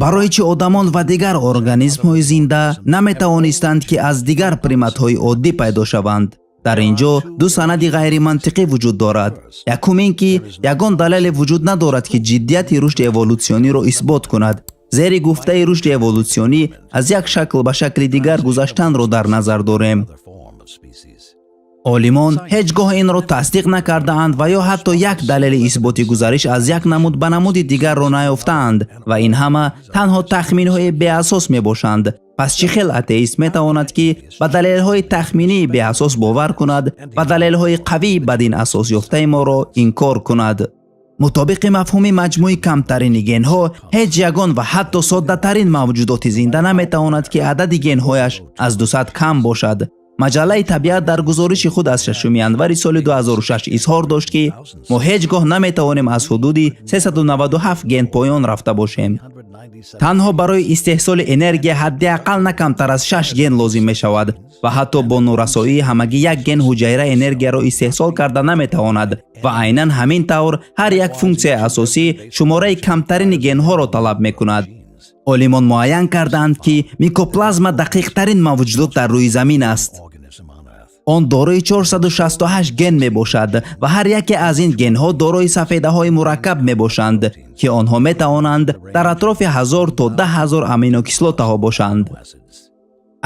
Барои чӣ одамон ва дигар организмҳои зинда наметавонистанд, ки аз дигар приматҳои оддӣ пайдо шаванд? Дар ин ҷо ду санади ғайримантиқӣ вуҷуд дорад. Якум ин ки ягон далеле вуҷуд надорад, ки ҷиддияти рушди эволютсиониро исбот кунад. Зери гуфтаи рушди эволютсионӣ аз як шакл ба шакли дигар гузаштанро дар назар дорем. Олимон ҳеҷ гоҳ инро тасдиқ накардаанд ва ё ҳатто як далели исботи гузариш аз як намуд ба намуди дигарро наёфтаанд ва ин ҳама танҳо тахминҳои беасос мебошанд. Пас чӣ хел атеист метавонад, ки ба далелҳои тахминии беасос бовар кунад ва далелҳои қавии бадин асос ёфтаи моро инкор кунад? Мутобиқи мафҳуми маҷмӯи камтарини генҳо, ҳеҷ ягон ва ҳатто соддатарин мавҷудоти зинда наметавонад, ки адади генҳояш аз 200 кам бошад. Маҷаллаи Табиат дар гузориши худ аз 6 январи соли 2006 изҳор дошт, ки мо ҳеҷ гоҳ наметавонем аз ҳудуди 397 ген поён рафта бошем. Танҳо барои истеҳсоли энергия ҳадди ақал на камтар аз 6 ген лозим мешавад ва ҳатто бо норасоии ҳамагӣ як ген ҳуҷайра энергияро истеҳсол карда наметавонад ва айнан ҳамин тавр ҳар як функсияи асосӣ шумораи камтарини генҳоро талаб мекунад. Олимон муайян кардаанд, ки микоплазма дақиқтарин мавҷудот дар рӯи замин аст. Он дорои 468 ген мебошад ва ҳар яке аз ин генҳо дорои сафедаҳои мураккаб мебошанд, ки онҳо метавонанд дар атрофи 1000 то 10 000 аминокислотаҳо бошанд.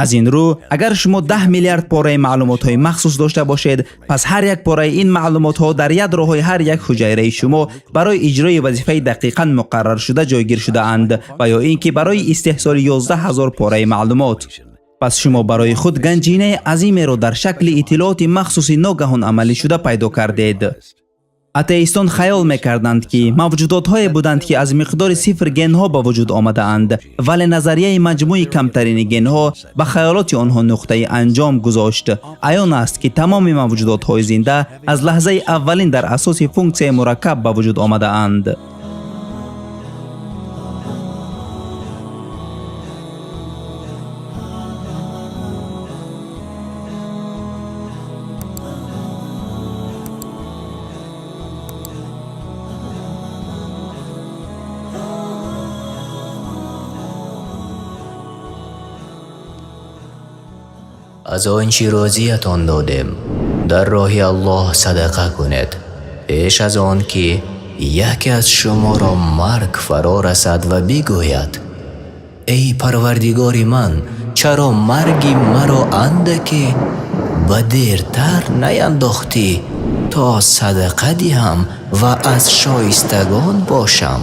Аз ин рӯ, агар шумо 10 миллиард пораи маълумотҳои махсус дошта бошед, пас ҳар як пораи ин маълумотҳо дар ядроҳои ҳар як ҳуҷайраи шумо барои иҷрои вазифаи дақиқан муқарраршуда ҷойгир шудаанд ва ё ин ки барои истеҳсоли 11 000 пораи маълумот. Пас шумо барои худ ганҷинаи азимеро дар шакли иттилооти махсуси ногаҳон амалӣ шуда пайдо кардед. Атеистон хаёл мекарданд, ки мавҷудотҳое буданд, ки аз миқдори сифр генҳо ба вуҷуд омадаанд, вале назарияи маҷмӯи камтарини генҳо ба хаёлоти онҳо нуқтаи анҷом гузошт. Аён аст, ки тамоми мавҷудотҳои зинда аз лаҳзаи аввалин дар асоси функсияи мураккаб ба вуҷуд омадаанд. Аз он чӣ рӯзиятон додем, дар роҳи Аллоҳ садақа кунед, пеш аз он ки яке аз шуморо марг фаро расад ва бигӯяд: эй Парвардигори ман, чаро марги маро андаке ба дертар наяндохтӣ, то садақа диҳам ва аз шоистагон бошам?